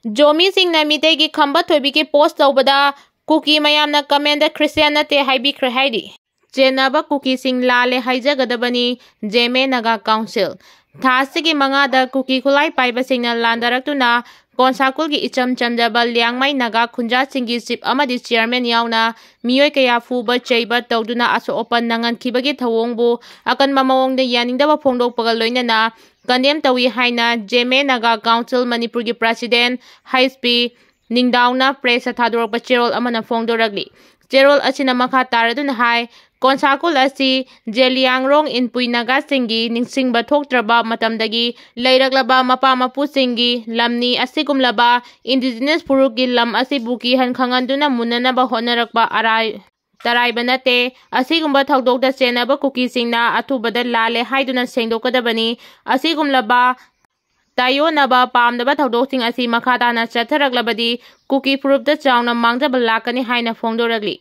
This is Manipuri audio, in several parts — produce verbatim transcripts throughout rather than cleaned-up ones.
ꯖꯣꯃꯤꯁꯤꯡꯅ ꯃꯤꯇꯩꯒꯤ ꯈꯝꯕ ꯊꯣꯏꯕꯤꯒꯤ ꯄꯣꯁ ꯇꯧꯕꯗ ꯀꯨꯀꯤ ꯃꯌꯥꯝꯅ ꯀꯃꯦꯟꯗ ꯈ꯭ꯔꯤꯁꯇꯤꯌꯥꯟ ꯅꯠꯇꯦ ꯍꯥꯏꯕꯤꯈ꯭ꯔꯦ ꯍꯥꯏꯔꯤ꯫ ꯆꯦꯟꯅꯕ ꯀꯨꯀꯤꯁꯤꯡ ꯂꯥꯜꯂꯦ ꯍꯥꯏꯖꯒꯗꯕꯅꯤ, ꯖꯦꯃꯦ ꯅꯥꯒꯥ ꯀꯥꯎꯟꯁꯤꯜ꯫ ꯊꯥ ꯑꯁꯤꯒꯤ ꯃꯉꯥꯗ ꯀꯨꯀꯤ ꯈꯨꯠꯂꯥꯏ ꯄꯥꯏꯕꯁꯤꯡꯅ ꯂꯥꯟꯗꯥꯔꯛꯇꯨꯅ ꯀꯣꯟꯁꯥꯀꯨꯜꯒꯤ ꯏꯆꯝ ꯆꯝꯖꯕ ꯂꯤꯌꯥꯡꯃꯩ ꯅꯥꯒꯥ ꯈꯨꯟꯖꯥꯁꯤꯡꯒꯤ ꯆꯤꯞ ꯑꯃꯗꯤ ꯆꯤꯌꯔꯃꯦꯟ ꯌꯥꯎꯅ ꯃꯤꯑꯣꯏ ꯀꯌꯥ ꯐꯨꯕ ꯆꯩꯕ ꯇꯧꯗꯨꯅ ꯑꯁꯣꯛ ꯑꯄꯟ ꯅꯪꯍꯟꯈꯤꯕꯒꯤ ꯊꯧꯑꯣꯡꯕꯨ ꯑꯀꯟꯕ ꯃꯑꯣꯡꯗ ꯌꯥꯅꯤꯡꯗꯕ ꯐꯣꯡꯗꯣꯛꯄꯒ ꯂꯣꯏꯅꯅ ꯀꯟꯗꯦꯝ ꯇꯧꯏ ꯍꯥꯏꯅ ꯖꯦꯃꯦ ꯅꯥꯒꯥ ꯀꯥꯎꯟꯁꯤꯜ ꯃꯅꯤꯄꯨꯔꯒꯤ ꯄ꯭ꯔꯁꯤꯗꯦꯟ ꯍꯩꯆ ꯄꯤ ꯅꯤꯡꯗꯥꯎꯅ ꯄ꯭ꯔꯦꯁꯇ ꯊꯥꯗꯣꯔꯛꯄ ꯆꯦꯔꯣꯜ ꯑꯃꯅ ꯐꯣꯡꯗꯣꯔꯛꯂꯤ꯫ ꯆꯦꯔꯣꯜ ꯑꯁꯤꯅ ꯃꯈꯥ ꯇꯥꯔꯗꯨꯅ ꯍꯥꯏ, ꯀꯣꯟꯁꯥꯀꯨꯜ ꯑꯁꯤ ꯖꯦꯂꯤꯌꯥꯡꯔꯣꯡ ꯏꯟꯄꯨꯏ ꯅꯥꯒꯥꯁꯤꯡꯒꯤ ꯅꯤꯡꯁꯤꯡꯕ ꯊꯣꯛꯇ꯭ꯔꯕ ꯃꯇꯝꯗꯒꯤ ꯂꯩꯔꯛꯂꯕ ꯃꯄꯥ ꯃꯄꯨꯁꯤꯡꯒꯤ ꯂꯝꯅꯤ꯫ ꯑꯁꯤꯒꯨꯝꯂꯕ ꯏꯟꯗꯤꯖꯤꯅꯁ ꯐꯨꯔꯨꯞꯀꯤ ꯂꯝ ꯑꯁꯤꯕꯨ ꯀꯤꯍꯟ ꯈꯪꯍꯟꯗꯨꯅ ꯃꯨꯟꯅꯅꯕ ꯍꯣꯠꯅꯔꯛꯄ ꯑꯔꯥꯏ-, ꯇꯔꯥꯏꯕ ꯅꯠꯇꯦ꯫ ꯑꯁꯤꯒꯨꯝꯕ ꯊꯧꯗꯣꯛꯇ ꯆꯦꯟꯅꯕ ꯀꯨꯀꯤꯁꯤꯡꯅ ꯑꯊꯨꯕꯗ ꯂꯥꯜꯂꯦ ꯍꯥꯏꯗꯨꯅ ꯁꯦꯡꯗꯣꯛꯀꯗꯕꯅꯤ꯫ ꯑꯁꯤꯒꯨꯝꯂꯕ ꯇꯥꯏꯑꯣꯟꯅꯕ ꯄꯥꯝꯗꯕ ꯊꯧꯗꯣꯛꯁꯤꯡ ꯑꯁꯤ ꯃꯈꯥ ꯇꯥꯅ ꯆꯠꯊꯔꯛꯂꯕꯗꯤ ꯀꯨꯀꯤ ꯐꯨꯔꯨꯞꯇ ꯆꯥꯎꯅ ꯃꯥꯡꯖꯕ ꯂꯥꯛꯀꯅꯤ ꯍꯥꯏꯅ ꯐꯣꯡꯗꯣꯔꯛꯂꯤ꯫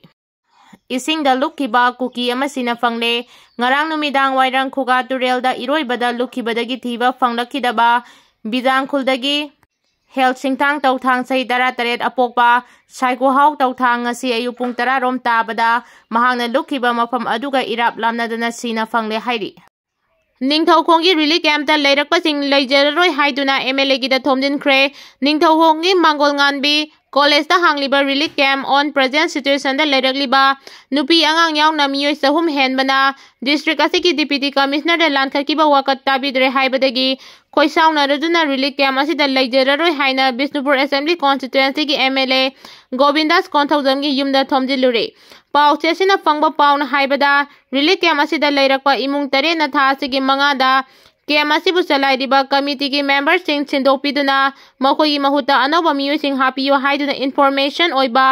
ꯏꯁꯤꯡꯗ ꯂꯨꯞꯈꯤꯕ ꯀꯨꯀꯤ ꯑꯃꯁꯤꯅ ꯐꯪꯂꯦ꯫ ꯉꯔꯥꯡ ꯅꯨꯃꯤꯗꯥꯡ ꯋꯥꯏꯔꯝ ꯈꯨꯒꯥ ꯇꯨꯔꯦꯜꯗ ꯏꯔꯣꯏꯕꯗ ꯂꯨꯞꯈꯤꯕꯗꯒꯤ ꯊꯤꯕ ꯐꯪꯂꯛꯈꯤꯗꯕ ꯕꯤꯖꯥꯡꯈꯨꯜꯗꯒꯤ ꯍꯦꯜ ꯁꯤꯡꯊꯥꯡ ꯇꯧꯊꯥꯡ ꯆꯍꯤ ꯇꯔꯥꯇꯔꯦꯠ ꯑꯄꯣꯛꯄ ꯁꯥꯏꯀꯨꯍꯥꯎ ꯇꯧꯊꯥꯡ ꯉꯁꯤ ꯑꯌꯨꯛ ꯄꯨꯡ ꯇꯔꯥ ꯔꯣꯝ ꯇꯥꯕꯗ ꯃꯍꯥꯛꯅ ꯂꯨꯞꯈꯤꯕ ꯃꯐꯝ ꯑꯗꯨꯒ ꯏꯔꯥꯞ ꯂꯥꯞꯅꯗꯅ ꯁꯤꯅ ꯐꯪꯂꯦ ꯍꯥꯏꯔꯤ꯫ ꯅꯤꯡꯊꯧꯈꯣꯡꯒꯤ ꯔꯤꯂꯤꯐ ꯀꯦꯝꯞꯇ ꯂꯩꯔꯛꯄꯁꯤꯡ ꯂꯩꯖꯔꯔꯣꯏ ꯍꯥꯏꯗꯨꯅ ꯑꯦꯝ ꯑꯦꯜ ꯑꯦꯒꯤꯗ ꯊꯣꯝꯖꯤꯟꯈ꯭ꯔꯦ꯫ ꯅꯤꯡꯊꯧꯈꯣꯡꯒꯤ ꯃꯥꯡꯒꯣꯜ ꯉꯥꯟꯕꯤ ꯀꯣꯂꯦꯖꯇ ꯍꯥꯡꯂꯤꯕ ꯔꯤꯂꯤꯐ ꯀꯦꯝꯞ ꯑꯣꯟ ꯄ꯭ꯔꯖꯦꯟ ꯁꯤꯆꯨꯋꯦꯁꯟꯗ ꯂꯩꯔꯛꯂꯤꯕ ꯅꯨꯄꯤ ꯑꯉꯥꯡ ꯌꯥꯎꯅ ꯃꯤꯑꯣꯏ ꯆꯍꯨꯝ ꯍꯦꯟꯕꯅ ꯗꯤꯁꯇ꯭ꯔꯤꯛ ꯑꯁꯤꯒꯤ ꯗꯤꯄ꯭ꯌꯨꯇꯤ ꯀꯃꯤꯁꯅꯔꯗ ꯂꯥꯟꯊꯠꯈꯤꯕ ꯋꯥꯀꯠ ꯇꯥꯕꯤꯗ꯭ꯔꯦ ꯍꯥꯏꯕꯗꯒꯤ ꯈꯣꯏꯁꯥꯎꯅꯔꯗꯨꯅ ꯔꯤꯂꯤꯐ ꯀꯦꯝꯞ ꯑꯁꯤꯗ ꯂꯩꯖꯔꯔꯣꯏ ꯍꯥꯏꯅ ꯕꯤꯁꯅꯨꯄꯨꯔ ꯑꯦꯁꯦꯝꯕ꯭ꯂꯤ ꯀꯣꯟꯁꯇꯤꯇ꯭ꯋꯦꯟꯁꯤꯒꯤ ꯑꯦꯝ ꯑꯦꯜ ꯑꯦ ꯒꯣꯕꯤꯟꯗꯥꯁ ꯀꯣꯟꯊꯧꯖꯝꯒꯤ ꯌꯨꯝꯗ ꯊꯣꯝꯖꯤꯜꯂꯨꯔꯦ꯫ ꯄꯥꯎꯆꯦ ꯑꯁꯤꯅ ꯐꯪꯕ ꯄꯥꯎꯅ ꯍꯥꯏꯕꯗ, ꯔꯤꯂꯤꯐ ꯀꯦꯝꯞ ꯑꯁꯤꯗ ꯂꯩꯔꯛꯄ ꯏꯃꯨꯡ ꯇꯔꯦꯠꯅ ꯊꯥ ꯑꯁꯤꯒꯤ ꯃꯉꯥꯗ ꯀꯦꯝꯞ ꯑꯁꯤꯕꯨ ꯆꯂꯥꯏꯔꯤꯕ ꯀꯃꯤꯇꯤꯒꯤ ꯃꯦꯝꯕꯔꯁꯤꯡ ꯁꯤꯟꯗꯣꯛꯄꯤꯗꯨꯅ ꯃꯈꯣꯏꯒꯤ ꯃꯍꯨꯠꯇ ꯑꯅꯧꯕ ꯃꯤꯑꯣꯏꯁꯤꯡ ꯍꯥꯞꯄꯤꯌꯨ ꯍꯥꯏꯗꯨꯅ ꯏꯟꯐꯣꯔꯃꯦꯁꯟ ꯑꯣꯏꯕ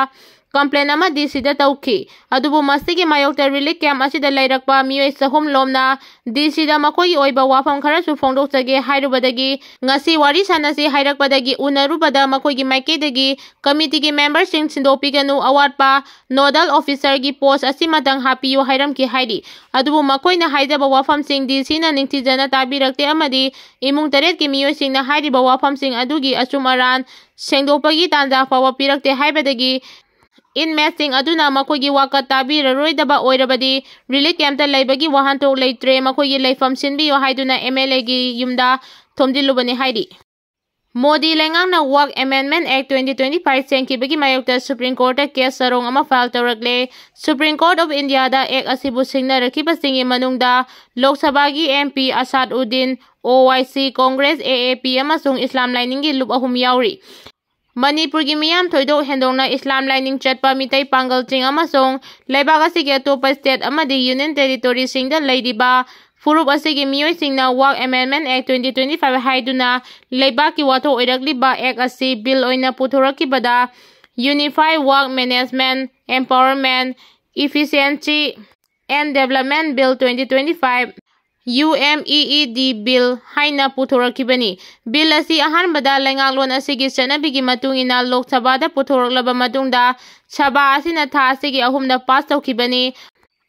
complaint ꯑꯃ ꯗꯤ ꯁꯤꯗ ꯇꯧꯈꯤ꯫ ꯑꯗꯨꯕꯨ ꯃꯁꯤꯒꯤ ꯃꯥꯌꯣꯛꯇ relief camp ꯑꯁꯤꯗ ꯂꯩꯔꯛꯄ ꯃꯤꯑꯣꯏ ꯆꯍꯨꯝ ꯂꯣꯝꯅ ꯗꯤ ꯁꯤꯗ ꯃꯈꯣꯏꯒꯤ ꯑꯣꯏꯕ ꯋꯥꯐꯝ ꯈꯔꯁꯨ ꯐꯣꯡꯗꯣꯛꯆꯒꯦ ꯍꯥꯏꯔꯨꯕꯗꯒꯤ, ꯉꯁꯤ ꯋꯥꯔꯤ ꯁꯥꯟꯅꯁꯤ ꯍꯥꯏꯔꯛꯄꯗꯒꯤ ꯎꯅꯔꯨꯕꯗ ꯃꯈꯣꯏꯒꯤ ꯃꯥꯏꯀꯩꯗꯒꯤ committeeꯒꯤ memberꯁꯤꯡ ꯁꯤꯟꯗꯣꯛꯄꯤꯒꯅꯨ, ꯑꯋꯥꯠꯄ nodal officerꯒꯤ post ꯑꯁꯤꯃꯇꯪ ꯍꯥꯞꯄꯤꯌꯨ ꯍꯥꯏꯔꯝꯈꯤ ꯍꯥꯏꯔꯤ꯫ ꯑꯗꯨꯕꯨ ꯃꯈꯣꯏꯅ ꯍꯥꯏꯖꯕ ꯋꯥꯐꯝꯁꯤꯡ ꯗꯤ ꯁꯤꯅ ꯅꯤꯡꯊꯤꯖꯅ ꯇꯥꯕꯤꯔꯛꯇꯦ ꯑꯃꯗꯤ ꯏꯃꯨꯡ ꯇꯔꯦꯠꯀꯤ ꯃꯤꯑꯣꯏꯁꯤꯡꯅ ꯍꯥꯏꯔꯤꯕ ꯋꯥꯐꯝꯁꯤꯡ ꯑꯗꯨꯒꯤ ꯑꯆꯨꯝ ꯑꯔꯥꯟ ꯁꯦꯡꯗꯣꯛꯄꯒꯤ ꯇꯥꯟꯖꯥ ꯐꯥꯎꯕ ꯄꯤꯔꯛꯇꯦ ꯍꯥꯏꯕꯗꯒꯤ inmateꯁꯤꯡ ꯑꯗꯨꯅ ꯃꯈꯣꯏꯒꯤ ꯋꯥꯀꯠ ꯇꯥꯕꯤꯔꯔꯣꯏꯗꯕ ꯑꯣꯏꯔꯕꯗꯤ relief campꯇ ꯂꯩꯕꯒꯤ ꯋꯥꯍꯟꯊꯣꯛ ꯂꯩꯇ꯭ꯔꯦ, ꯃꯈꯣꯏꯒꯤ ꯂꯩꯐꯝ ꯁꯤꯟꯕꯤꯌꯨ ꯍꯥꯏꯗꯨꯅ MLAꯒꯤ ꯌꯨꯝꯗ ꯊꯣꯝꯖꯤꯜꯂꯨꯕꯅꯤ ꯍꯥꯏꯔꯤ꯫ ꯃꯣꯗꯤ ꯂꯩꯉꯥꯛꯅ Waqf Amendment Act twenty twenty-five ꯁꯦꯝꯈꯤꯕꯒꯤ ꯃꯥꯌꯣꯛꯇ Supreme Courtꯇ case ꯆꯔꯣꯡ ꯑꯃ file ꯇꯧꯔꯛꯂꯦ꯫ Supreme Court of Indiaꯗ Act ꯑꯁꯤꯕꯨ ꯁꯤꯡꯅꯔꯛꯈꯤꯕꯁꯤꯡꯒꯤ ꯃꯅꯨꯡꯗ ꯂꯣꯛ ꯁꯚꯥꯒꯤ MP ꯑꯁꯥꯗ Uddin, OIC, Congress, AAP ꯑꯃꯁꯨꯡ ꯏꯁꯂꯥꯝ ꯂꯥꯏꯅꯤꯡꯒꯤ ꯂꯨꯞ ꯑꯍꯨꯝ ꯌꯥꯎꯔꯤ꯫ ꯃꯅꯤꯄꯨꯔꯒꯤ ꯃꯤꯌꯥꯝ ꯊꯣꯏꯗꯣꯛ ꯍꯦꯟꯗꯣꯛꯅ ꯏꯁꯂꯥꯝ ꯂꯥꯏꯅꯤꯡ ꯆꯠꯄ ꯃꯤꯇꯩ ꯄꯥꯡꯒꯜꯁꯤꯡ ꯑꯃꯁꯨꯡ ꯂꯩꯕꯥꯛ ꯑꯁꯤꯒꯤ ꯑꯇꯣꯞꯄ state ꯑꯃꯗꯤ union territoryꯁꯤꯡꯗ ꯂꯩꯔꯤꯕ ꯐꯨꯔꯨꯞ ꯑꯁꯤꯒꯤ ꯃꯤꯑꯣꯏꯁꯤꯡꯅ Waqf Amendment Act twenty twenty-five ꯍꯥꯏꯗꯨꯅ ꯂꯩꯕꯥꯛꯀꯤ ꯋꯥꯊꯣꯛ ꯑꯣꯏꯔꯛꯂꯤꯕ Act ꯑꯁꯤ bill ꯑꯣꯏꯅ ꯄꯨꯊꯣꯔꯛꯈꯤꯕꯗ Unified Waqf Management, Empowerment, Efficiency and Development Bill twenty twenty-five, UMEED Bill ꯍꯥꯏꯅ ꯄꯨꯊꯣꯔꯛꯈꯤꯕꯅꯤ꯫ Bill ꯑꯁꯤ ꯑꯍꯥꯟꯕꯗ ꯂꯩꯉꯥꯛꯂꯣꯟ ꯑꯁꯤꯒꯤ ꯆꯠꯅꯕꯤꯒꯤ ꯃꯇꯨꯡ ꯏꯟꯅ ꯂꯣꯛ ꯁꯚꯥꯗ ꯄꯨꯊꯣꯔꯛꯂꯕ ꯃꯇꯨꯡꯗ ꯁꯚꯥ ꯑꯁꯤꯅ ꯊꯥ ꯑꯁꯤꯒꯤ ꯑꯍꯨꯝꯗ pass ꯇꯧꯈꯤꯕꯅꯤ꯫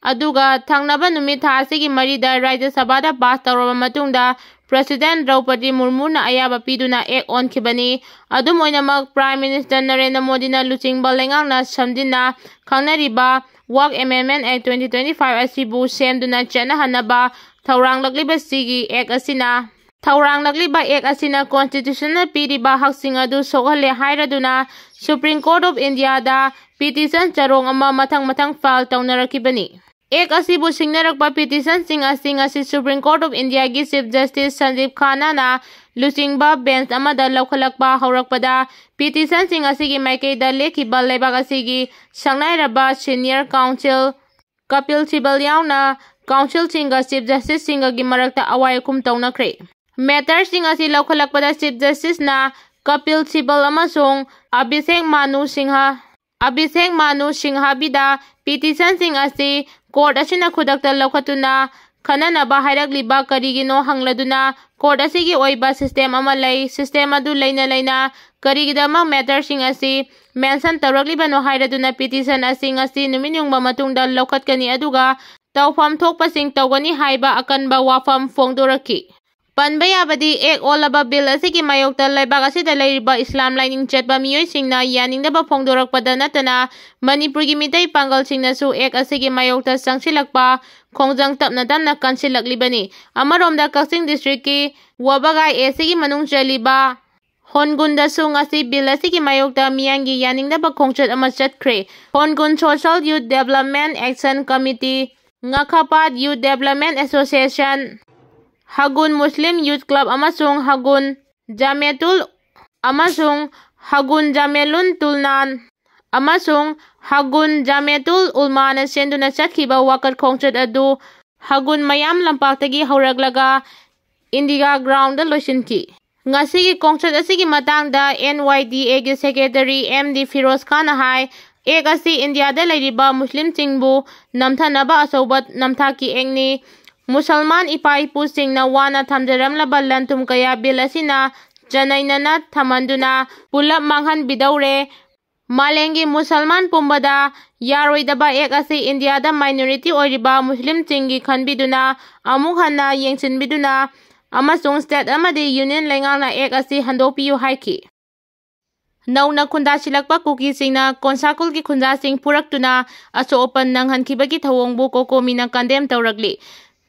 ꯑꯗꯨꯒ ꯊꯪꯅꯕ ꯅꯨꯃꯤꯠ ꯊꯥ ꯑꯁꯤꯒꯤ ꯃꯔꯤꯗ ꯔꯥꯖ꯭ꯌ ꯁꯚꯥꯗ pass ꯇꯧꯔꯕ ꯃꯇꯨꯡꯗ President ꯗ꯭ꯔꯧꯄꯗꯤ ꯃꯨꯔꯃꯨꯅ ꯑꯌꯥꯕ ꯄꯤꯗꯨꯅ Act ꯑꯣꯟꯈꯤꯕꯅꯤ꯫ ꯑꯗꯨꯝ ꯑꯣꯏꯅꯃꯛ, Prime Minister ꯅꯔꯦꯟꯗ꯭ꯔ ꯃꯣꯗꯤꯅ ꯂꯨꯆꯤꯡꯕ ꯂꯩꯉꯥꯛꯅ ꯁꯝꯖꯤꯟꯅ ꯈꯪꯅꯔꯤꯕ Waqf Amendment Act twenty twenty-five ꯑꯁꯤꯕꯨ ꯁꯦꯝꯗꯨꯅ ꯆꯠꯅꯍꯟꯅꯕ ꯊꯧꯔꯥꯡꯂꯛꯂꯤꯕꯁꯤꯒꯤ Act ꯑꯁꯤꯅ, ꯊꯧꯔꯥꯡꯂꯛꯂꯤꯕ Act ꯑꯁꯤꯅ constitutionꯅ ꯄꯤꯔꯤꯕ ꯍꯛꯁꯤꯡ ꯑꯗꯨ ꯁꯣꯛꯍꯜꯂꯦ ꯍꯥꯏꯔꯗꯨꯅ Supreme Court of Indiaꯗ petition ꯆꯔꯣꯡ ꯑꯃ ꯃꯊꯪ ꯃꯊꯪ file ꯇꯧꯅꯔꯛꯈꯤꯕꯅꯤ꯫ Act ꯑꯁꯤꯕꯨ ꯁꯤꯡꯅꯔꯛꯄ petitionꯁꯤꯡ ꯑꯁꯤ ꯉꯁꯤ Supreme Court of Indiaꯒꯤ Chief Justice ꯁꯟꯖꯤꯕ ꯈꯟꯅꯥꯅ ꯂꯨꯆꯤꯡꯕ bench ꯑꯃꯗ ꯂꯧꯈꯠꯂꯛꯄ ꯍꯧꯔꯛꯄꯗ, petitionꯁꯤꯡ ꯑꯁꯤꯒꯤ ꯃꯥꯏꯀꯩꯗ ꯂꯦꯞꯈꯤꯕ ꯂꯩꯕꯥꯛ ꯑꯁꯤꯒꯤ ꯁꯛꯅꯥꯏꯔꯕ senior counsel ꯀꯄꯤꯜ ꯁꯤꯕꯜ ꯌꯥꯎꯅ counsel ꯁꯤꯡꯒ Chief Justice ꯁꯤꯡꯒꯒꯤ ꯃꯔꯛꯇ ꯑꯋꯥꯏ ꯑꯈꯨꯝ ꯇꯧꯅꯈ꯭ꯔꯦ꯫ Matter ꯁꯤꯡ ꯑꯁꯤ ꯂꯧꯈꯠꯂꯛꯄꯗ Chief Justice ꯅ ꯀꯄꯤꯜ ꯁꯤꯕꯜ ꯑꯃꯁꯨꯡ ꯑꯚꯤꯁꯦꯛ ꯃꯅꯨ ꯁꯤꯡꯍ ꯑꯕꯤꯁꯦꯛ ꯃꯥꯅꯨ ꯁꯤꯡꯍꯥꯕꯤꯗ ꯄꯤꯇꯤꯁꯟꯁꯤꯡ ꯑꯁꯤ ꯀꯣꯔꯠ ꯑꯁꯤꯅ ꯈꯨꯗꯛꯇ ꯂꯧꯈꯠꯇꯨꯅ ꯈꯟꯅꯅꯕ ꯍꯥꯏꯔꯛꯂꯤꯕ ꯀꯔꯤꯒꯤꯅꯣ ꯍꯪꯂꯗꯨꯅ ꯀꯣꯔꯠ ꯑꯁꯤꯒꯤ ꯑꯣꯏꯕ ꯁꯤꯁꯇꯦꯝ ꯑꯃ ꯂꯩ꯫ ꯁꯤꯁꯇꯦꯝ ꯑꯗꯨ ꯂꯩꯅ ꯂꯩꯅ ꯀꯔꯤꯒꯤꯗꯃꯛ ꯃꯦꯇꯔꯁꯤꯡ ꯑꯁꯤ ꯃꯦꯟꯁꯟ ꯇꯧꯔꯛꯂꯤꯕꯅꯣ ꯍꯥꯏꯔꯗꯨꯅ ꯄꯤꯇꯤꯁꯟ ꯑꯁꯤ ꯉꯁꯤ ꯅꯨꯃꯤꯠ ꯌꯨꯡꯕ ꯃꯇꯨꯡꯗ ꯂꯧꯈꯠꯀꯅꯤ, ꯑꯗꯨꯒ ꯇꯧꯐꯝ ꯊꯣꯛꯄꯁꯤꯡ ꯇꯧꯒꯅꯤ ꯍꯥꯏꯕ ꯑꯀꯟꯕ ꯋꯥꯐꯝ ꯐꯣꯡꯗꯣꯔꯛꯈꯤ꯫ ꯄꯟꯕ ꯌꯥꯕꯗꯤ, ꯑꯦꯛ ꯑꯣꯜꯂꯕ ꯕꯤꯜ ꯑꯁꯤꯒꯤ ꯃꯥꯌꯣꯛꯇ ꯂꯩꯕꯥꯛ ꯑꯁꯤꯗ ꯂꯩꯔꯤꯕ ꯏꯁꯂꯥꯝ ꯂꯥꯏꯅꯤꯡ ꯆꯠꯄ ꯃꯤꯑꯣꯏꯁꯤꯡꯅ ꯌꯥꯅꯤꯡꯗꯕ ꯐꯣꯡꯗꯣꯔꯛꯄꯗ ꯅꯠꯇꯅ ꯃꯅꯤꯄꯨꯔꯒꯤ ꯃꯤꯇꯩ ꯄꯥꯡꯒꯜꯁꯤꯡꯅꯁꯨ ꯑꯦꯛ ꯑꯁꯤꯒꯤ ꯃꯥꯌꯣꯛꯇ ꯆꯪꯁꯤꯜꯂꯛꯄ ꯈꯣꯡꯖꯪ ꯇꯞꯅ ꯇꯞꯅ ꯀꯟꯁꯤꯜꯂꯛꯂꯤꯕꯅꯤ꯫ ꯑꯃꯔꯣꯝꯗ ꯀꯛꯆꯤꯡ ꯗꯤꯁꯇ꯭ꯔꯤꯛꯀꯤ ꯋꯥꯕꯒꯥꯏ ꯑꯦꯁꯤꯒꯤ ꯃꯅꯨꯡ ꯆꯜꯂꯤꯕ ꯍꯣꯟꯒꯨꯟꯗꯁꯨ ꯉꯁꯤ ꯕꯤꯜ ꯑꯁꯤꯒꯤ ꯃꯥꯌꯣꯛꯇ ꯃꯤꯌꯥꯝꯒꯤ ꯌꯥꯅꯤꯡꯗꯕ ꯈꯣꯡꯆꯠ ꯑꯃ ꯆꯠꯈ꯭ꯔꯦ꯫ ꯍꯣꯟꯒꯨꯟ ꯁꯣꯁꯤꯌꯦꯜ ꯌꯨꯠ ꯗꯦꯕꯂꯞꯃꯦꯟ ꯑꯦꯛꯁꯟ ꯀꯃꯤꯇꯤ, ꯉꯥꯈꯥꯄꯥꯠ ꯌꯨꯠ ꯗꯦꯕꯂꯞꯃꯦꯟ ꯑꯦꯁꯣꯁꯤꯌꯦꯁꯟ, ꯍꯒꯨꯟ ꯃꯨꯁꯂꯤꯝ ꯌꯨꯠ ꯀ꯭ꯂꯕ ꯑꯃꯁꯨꯡ ꯍꯒꯨꯟ ꯖꯥꯃꯦꯇꯨꯜ ꯑꯃꯁꯨꯡ ꯍꯒꯨꯟ ꯖꯥꯃꯦꯂꯨꯟ ꯇꯨꯜꯅꯥꯟ ꯑꯃꯁꯨꯡ ꯍꯒꯨꯟ ꯖꯥꯃꯦꯇꯨꯜ ꯎꯜꯃꯥꯅ ꯁꯦꯟꯗꯨꯅ ꯆꯠꯈꯤꯕ ꯋꯥꯀꯠ ꯈꯣꯡꯆꯠ ꯑꯗꯨ ꯍꯒꯨꯟ ꯃꯌꯥꯝ ꯂꯝꯄꯥꯛꯇꯒꯤ ꯍꯧꯔꯛꯂꯒ ꯏꯟꯗꯤꯒꯥ ꯒ꯭ꯔꯥꯎꯟꯗ ꯂꯣꯏꯁꯤꯟꯈꯤ꯫ ꯉꯁꯤꯒꯤ ꯈꯣꯡꯆꯠ ꯑꯁꯤꯒꯤ ꯃꯇꯥꯡꯗ ꯑꯦꯟ ꯋꯥꯏ ꯗꯤ ꯑꯦꯒꯤ ꯁꯦꯀ꯭ꯔꯦꯇꯔꯤ ꯑꯦꯝ ꯗꯤ ꯐꯤꯔꯣꯖ ꯈꯥꯟꯅ ꯍꯥꯏ, ꯑꯦꯛ ꯑꯁꯤ ꯏꯟꯗꯤꯌꯥꯗ ꯂꯩꯔꯤꯕ ꯃꯨꯁꯂꯤꯝꯁꯤꯡꯕꯨ ꯅꯝꯊꯅꯕ ꯑꯆꯧꯕ ꯅꯝꯊꯥꯛꯀꯤ ꯑꯦꯛꯅꯤ꯫ ꯃꯨꯁꯜꯃꯥꯟ ꯏꯄꯥ ꯏꯄꯨꯁꯤꯡꯅ ꯋꯥꯅ ꯊꯝꯖꯔꯝꯂꯕ ꯂꯟ ꯊꯨꯝ ꯀꯌꯥ ꯕꯤꯜ ꯑꯁꯤꯅ ꯆꯅꯩꯅꯅ ꯊꯝꯍꯟꯗꯨꯅ ꯄꯨꯂꯞ ꯃꯥꯡꯍꯟꯕꯤꯗꯧꯔꯦ꯫ ꯃꯥꯂꯦꯝꯒꯤ ꯃꯨꯁꯜꯃꯥꯟ ꯄꯨꯝꯕꯗ ꯌꯥꯔꯣꯏꯗꯕ ꯑꯦꯛ ꯑꯁꯤ ꯏꯟꯗꯤꯌꯥꯗ ꯃꯥꯏꯅꯣꯔꯤꯇꯤ ꯑꯣꯏꯔꯤꯕ ꯃꯨꯁꯂꯤꯝꯁꯤꯡꯒꯤ ꯈꯟꯕꯤꯗꯨꯅ ꯑꯃꯨꯛ ꯍꯟꯅ ꯌꯦꯡꯁꯤꯟꯕꯤꯗꯨꯅ ꯑꯃꯁꯨꯡ ꯁ꯭ꯇꯦꯠ ꯑꯃꯗꯤ ꯌꯨꯅꯤꯌꯟ ꯂꯩꯉꯥꯛꯅ ꯑꯦꯛ ꯑꯁꯤ ꯍꯟꯗꯣꯛꯄꯤꯌꯨ ꯍꯥꯏꯈꯤ꯫ ꯅꯧꯅ ꯈꯨꯟꯗꯥꯁꯤꯜꯂꯛꯄ ꯀꯨꯀꯤꯁꯤꯡꯅ ꯀꯣꯟꯁꯥꯀꯨꯜꯒꯤ ꯈꯨꯟꯖꯥꯁꯤꯡ ꯐꯨꯔꯛꯇꯨꯅ ꯑꯁꯣꯛ ꯑꯄꯟ ꯅꯪꯍꯟꯈꯤꯕꯒꯤ ꯊꯧꯑꯣꯡꯕꯨ ꯀꯣꯀꯣꯃꯤꯅ ꯀꯟꯗꯦꯝ ꯇꯧꯔꯛꯂꯤ꯫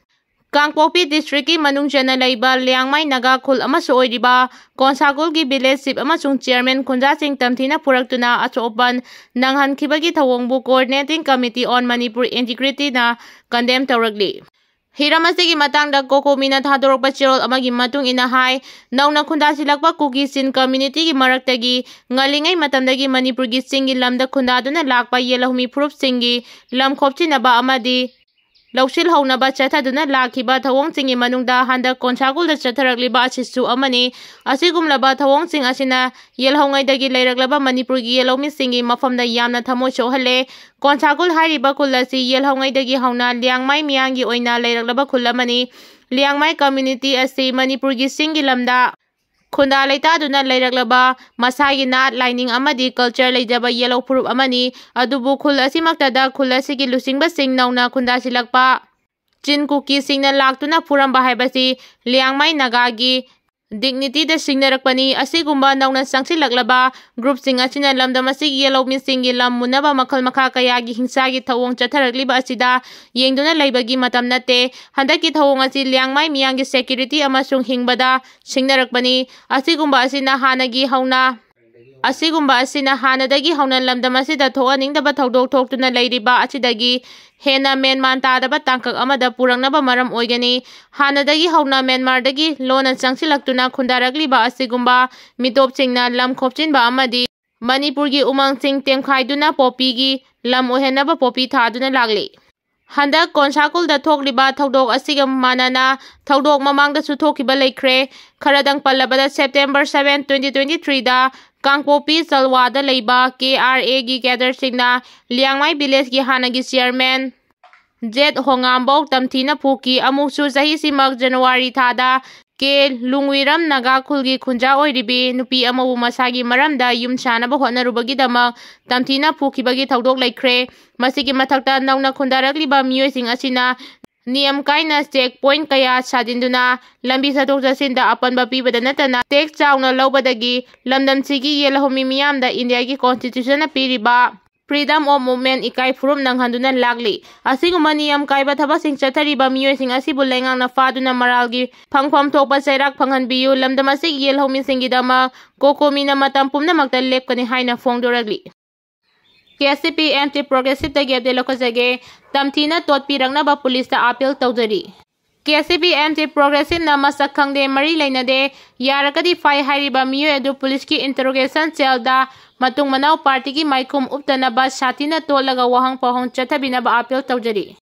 ꯀꯥꯡꯄꯣꯛꯄꯤ ꯗꯤꯁꯇ꯭ꯔꯤꯛꯀꯤ ꯃꯅꯨꯡ ꯆꯟꯅ ꯂꯩꯕ ꯂꯤꯌꯥꯡꯃꯥꯏ ꯅꯥꯒꯥ ꯈꯨꯜ ꯑꯃꯁꯨ ꯑꯣꯏꯔꯤꯕ ꯀꯣꯟꯁꯥꯀꯨꯜꯒꯤ ꯚꯤꯂꯦꯖ ꯆꯤꯐ ꯑꯃꯁꯨꯡ ꯆꯤꯌꯔꯃꯦꯟ ꯈꯨꯟꯖꯥꯁꯤꯡ ꯇꯝꯊꯤꯅ ꯐꯨꯔꯛꯇꯨꯅ ꯑꯁꯣꯛ ꯑꯄꯟ ꯅꯪꯍꯟꯈꯤꯕꯒꯤ ꯊꯧꯑꯣꯡꯕꯨ Coordinating Committee on Manipur Integrityꯅ condemn ꯇꯧꯔꯛꯂꯤ꯫ ꯍꯤꯔꯝ ꯑꯁꯤꯒꯤ ꯃꯇꯥꯡꯗ ꯀꯣꯀꯣꯃꯤꯅ ꯊꯥꯗꯣꯔꯛꯄ ꯆꯦꯔꯣꯜ ꯑꯃꯒꯤ ꯃꯇꯨꯡ ꯏꯟꯅ ꯍꯥꯏ, ꯅꯧꯅ ꯈꯨꯟꯗꯥꯁꯤꯜꯂꯛꯄ ꯀꯨꯀꯤ ꯆꯤꯟ ꯀꯝꯃ꯭ꯌꯨꯅꯤꯇꯤꯒꯤ ꯃꯔꯛꯇꯒꯤ ꯉꯜꯂꯤꯉꯩ ꯃꯇꯝꯗꯒꯤ ꯃꯅꯤꯄꯨꯔꯒꯤ ꯆꯤꯡꯒꯤ ꯂꯝꯗ ꯈꯨꯟꯗꯥꯗꯨꯅ ꯂꯥꯛꯄ ꯌꯦꯜꯍꯧꯃꯤ ꯐꯨꯔꯨꯞꯁꯤꯡꯒꯤ ꯂꯝ ꯈꯣꯞꯆꯤꯟꯅꯕ ꯑꯃꯗꯤ ꯂꯧꯁꯤꯜꯍꯧꯅꯕ ꯆꯠꯊꯗꯨꯅ ꯂꯥꯛꯈꯤꯕ ꯊꯧꯑꯣꯡꯁꯤꯡꯒꯤ ꯃꯅꯨꯡꯗ ꯍꯟꯗꯛ ꯀꯣꯟꯁꯥꯒꯨꯜꯗ ꯆꯠꯊꯔꯛꯂꯤꯕ ꯑꯁꯤꯁꯨ ꯑꯃꯅꯤ꯫ ꯑꯁꯤꯒꯨꯝꯂꯕ ꯊꯧꯑꯣꯡꯁꯤꯡ ꯑꯁꯤꯅ ꯌꯦꯜꯍꯧꯉꯩꯗꯒꯤ ꯂꯩꯔꯛꯂꯕ ꯃꯅꯤꯄꯨꯔꯒꯤ ꯌꯦꯜꯍꯧꯃꯤꯁꯤꯡꯒꯤ ꯃꯐꯝꯗ ꯌꯥꯝꯅ ꯊꯃꯣꯏ ꯁꯣꯛꯍꯜꯂꯦ꯫ ꯀꯣꯟꯁꯥꯒꯨꯜ ꯍꯥꯏꯔꯤꯕ ꯈꯨꯜ ꯑꯁꯤ ꯌꯦꯜꯍꯧꯉꯩꯗꯒꯤ ꯍꯧꯅ ꯂꯤꯌꯥꯡꯃꯥꯏ ꯃꯤꯌꯥꯝꯒꯤ ꯑꯣꯏꯅ ꯂꯩꯔꯛꯂꯕ ꯈꯨꯜ ꯑꯃꯅꯤ꯫ ꯂꯤꯌꯥꯡꯃꯥꯏ community ꯑꯁꯤ ꯃꯅꯤꯄꯨꯔꯒꯤ ꯆꯤꯡꯒꯤ ꯂꯝꯗ ꯈꯨꯟꯗꯥ ꯂꯩꯇꯥꯗꯨꯅ ꯂꯩꯔꯛꯂꯕ ꯃꯁꯥꯒꯤ ꯅꯥꯠ, ꯂꯥꯏꯅꯤꯡ ꯑꯃꯗꯤ culture ꯂꯩꯖꯕ ꯌꯦꯜꯍꯧ ꯐꯨꯔꯨꯞ ꯑꯃꯅꯤ꯫ ꯑꯗꯨꯕꯨ ꯈꯨꯜ ꯑꯁꯤꯃꯛꯇꯗ ꯈꯨꯜ ꯑꯁꯤꯒꯤ ꯂꯨꯆꯤꯡꯕꯁꯤꯡ ꯅꯧꯅ ꯈꯨꯟꯗꯥꯁꯤꯜꯂꯛꯄ ꯆꯤꯟ ꯀꯨꯀꯤꯁꯤꯡꯅ ꯂꯥꯛꯇꯨꯅ ꯐꯨꯔꯝꯕ ꯍꯥꯏꯕꯁꯤ ꯂꯤꯌꯥꯡꯃꯥꯏ ꯅꯥꯒꯥꯒꯤ dignityꯗ ꯁꯤꯡꯅꯔꯛꯄꯅꯤ꯫ ꯑꯁꯤꯒꯨꯝꯕ ꯅꯧꯅ ꯆꯪꯁꯤꯜꯂꯛꯂꯕ groupꯁꯤꯡ ꯑꯁꯤꯅ ꯂꯝꯗꯝ ꯑꯁꯤꯒꯤ ꯌꯦꯜꯍꯧꯃꯤꯁꯤꯡꯒꯤ ꯂꯝ ꯃꯨꯟꯅꯕ ꯃꯈꯜ ꯃꯈꯥ ꯀꯌꯥꯒꯤ ꯍꯤꯡꯁꯥꯒꯤ ꯊꯧꯑꯣꯡ ꯆꯠꯊꯔꯛꯂꯤꯕ ꯑꯁꯤꯗ ꯌꯦꯡꯗꯨꯅ ꯂꯩꯕꯒꯤ ꯃꯇꯝ ꯅꯠꯇꯦ꯫ ꯍꯟꯗꯛꯀꯤ ꯊꯧꯑꯣꯡ ꯑꯁꯤ ꯂꯤꯌꯥꯡꯃꯥꯏ ꯃꯤꯌꯥꯝꯒꯤ security ꯑꯃꯁꯨꯡ ꯍꯤꯡꯕꯗ ꯁꯤꯡꯅꯔꯛꯄꯅꯤ꯫ ꯑꯁꯤꯒꯨꯝꯕ ꯑꯁꯤꯅ ꯍꯥꯟꯅꯒꯤ ꯍꯧꯅ ꯑꯁꯤꯒꯨꯝꯕ ꯑꯁꯤꯅ ꯍꯥꯟꯅꯗꯒꯤ ꯍꯧꯅ ꯂꯝꯗꯝ ꯑꯁꯤꯗ ꯊꯣꯛꯍꯟꯅꯤꯡꯗꯕ ꯊꯧꯗꯣꯛ ꯊꯣꯛꯇꯨꯅ ꯂꯩꯔꯤꯕ ꯑꯁꯤꯗꯒꯤ ꯍꯦꯟꯅ ꯃꯦꯟꯃꯥꯟ ꯇꯥꯗꯕ ꯇꯥꯡꯀꯛ ꯑꯃꯗ ꯄꯨꯔꯛꯅꯕ ꯃꯔꯝ ꯑꯣꯏꯒꯅꯤ꯫ ꯍꯥꯟꯅꯗꯒꯤ ꯍꯧꯅ ꯃꯦꯟꯃꯥꯔꯗꯒꯤ ꯂꯣꯟꯅ ꯆꯪꯁꯤꯜꯂꯛꯇꯨꯅ ꯈꯨꯟꯗꯥꯔꯛꯂꯤꯕ ꯑꯁꯤꯒꯨꯝꯕ ꯃꯤꯇꯣꯞꯁꯤꯡꯅ ꯂꯝ ꯈꯣꯞꯆꯤꯟꯕ ꯑꯃꯗꯤ ꯃꯅꯤꯄꯨꯔꯒꯤ ꯎꯃꯪꯁꯤꯡ ꯇꯦꯝꯈꯥꯏꯗꯨꯅ ꯄꯣꯄꯤꯒꯤ ꯂꯝ ꯑꯣꯏꯍꯟꯅꯕ ꯄꯣꯄꯤ ꯊꯥꯗꯨꯅ ꯂꯥꯛꯂꯤ꯫ ꯍꯟꯗꯛ ꯀꯣꯟꯁꯥꯀꯨꯜꯗ ꯊꯣꯛꯂꯤꯕ ꯊꯧꯗꯣꯛ ꯑꯁꯤꯒ ꯃꯥꯟꯅꯅ ꯊꯧꯗꯣꯛ ꯃꯃꯥꯡꯗꯁꯨ ꯊꯣꯛꯈꯤꯕ ꯂꯩꯈ꯭ꯔꯦ꯫ ꯈꯔꯗꯪ ꯄꯜꯂꯕꯗ, September seven, twenty twenty-threeꯗ ꯀꯥꯡꯄꯣꯛꯄꯤ ꯆꯜꯋꯥꯗ ꯂꯩꯕ KRAꯒꯤ cadreꯁꯤꯡꯅ ꯂꯤꯌꯥꯡꯃꯥꯏ villageꯀꯤ ꯍꯥꯟꯅꯒꯤ chairman ꯖꯦꯠ ꯍꯣꯉꯥꯝꯕꯧ ꯇꯝꯊꯤꯅ ꯐꯨꯈꯤ꯫ ꯑꯃꯨꯛꯁꯨ ꯆꯍꯤꯁꯤꯃꯛ January ꯊꯥꯗ ꯀꯦ ꯂꯨꯡꯋꯤꯔꯝ ꯅꯥꯒꯥ ꯈꯨꯜꯒꯤ ꯈꯨꯟꯖꯥ ꯑꯣꯏꯔꯤꯕꯤ ꯅꯨꯄꯤ ꯑꯃꯕꯨ ꯃꯁꯥꯒꯤ ꯃꯔꯝꯗ ꯌꯨꯝ ꯁꯥꯅꯕ ꯍꯣꯠꯅꯔꯨꯕꯒꯤꯗꯃꯛ ꯇꯝꯊꯤꯅ ꯐꯨꯈꯤꯕꯒꯤ ꯊꯧꯗꯣꯛ ꯂꯩꯈ꯭ꯔꯦ꯫ ꯃꯁꯤꯒꯤ ꯃꯊꯛꯇ ꯅꯧꯅ ꯈꯨꯟꯗꯥꯔꯛꯂꯤꯕ ꯃꯤꯑꯣꯏꯁꯤꯡ ꯑꯁꯤꯅ ꯅꯤꯌꯝ ꯀꯥꯏꯅ check point ꯀꯌꯥ ꯁꯥꯖꯤꯟꯗꯨꯅ ꯂꯝꯕꯤ ꯆꯠꯊꯣꯛ ꯆꯠꯁꯤꯟꯗ ꯑꯄꯟꯕ ꯄꯤꯕꯗ ꯅꯠꯇꯅ tax ꯆꯥꯎꯅ ꯂꯧꯕꯗꯒꯤ ꯂꯝꯗꯝꯁꯤꯒꯤ ꯌꯦꯜꯍꯧꯃꯤ ꯃꯤꯌꯥꯝꯗ Indiaꯒꯤ constitutionꯅ ꯄꯤꯔꯤꯕ freedom of movement ꯏꯀꯥꯏ ꯐꯨꯔꯨꯞ ꯅꯪꯍꯟꯗꯨꯅ ꯂꯥꯛꯂꯤ꯫ ꯑꯁꯤꯒꯨꯝꯕ ꯅꯤꯌꯝ ꯀꯥꯏꯕ ꯊꯕꯛꯁꯤꯡ ꯆꯠꯊꯔꯤꯕ ꯃꯤꯑꯣꯏꯁꯤꯡ ꯑꯁꯤꯕꯨ ꯂꯩꯉꯥꯛꯅ ꯐꯥꯗꯨꯅ ꯃꯔꯥꯜꯒꯤ ꯐꯪꯐꯝ ꯊꯣꯛꯄ ꯆꯩꯔꯥꯛ ꯐꯪꯍꯟꯕꯤꯌꯨ꯫ ꯂꯝꯗꯝ ꯑꯁꯤꯒꯤ ꯌꯦꯜꯍꯧꯃꯤꯁꯤꯡꯒꯤꯗꯃꯛ ꯀꯣꯀꯣꯃꯤꯅ ꯃꯇꯝ ꯄꯨꯝꯅꯃꯛꯇ ꯂꯦꯞꯀꯅꯤ ꯍꯥꯏꯅ ꯐꯣꯡꯗꯣꯔꯛꯂꯤ꯫ KCP M T Progressiveꯇꯒꯤ update ꯂꯧꯈꯠꯆꯒꯦ꯫ ꯇꯝꯊꯤꯅ ꯇꯣꯠꯄꯤꯔꯛꯅꯕ ꯄꯨꯂꯤꯁꯇ appeal ꯇꯧꯖꯔꯤ꯫ KCP M T Progressiveꯅ ꯃꯁꯛ ꯈꯪꯗꯦ, ꯃꯔꯤ ꯂꯩꯅꯗꯦ, ꯌꯥꯔꯒꯗꯤ ꯐꯥꯏ ꯍꯥꯏꯔꯤꯕ ꯃꯤꯑꯣꯏ ꯑꯗꯨ ꯄꯨꯂꯤꯁꯀꯤ interrogation cellꯗ ꯃꯇꯨꯡ ꯃꯅꯥꯎ partyꯒꯤ ꯃꯥꯏꯈꯨꯝ ꯎꯞꯇꯅꯕ ꯁꯥꯊꯤꯅ ꯇꯣꯠꯂꯒ ꯋꯥꯍꯪ ꯄꯥꯎꯍꯪ ꯆꯠꯊꯕꯤꯅꯕ appeal ꯇꯧꯖꯔꯤ꯫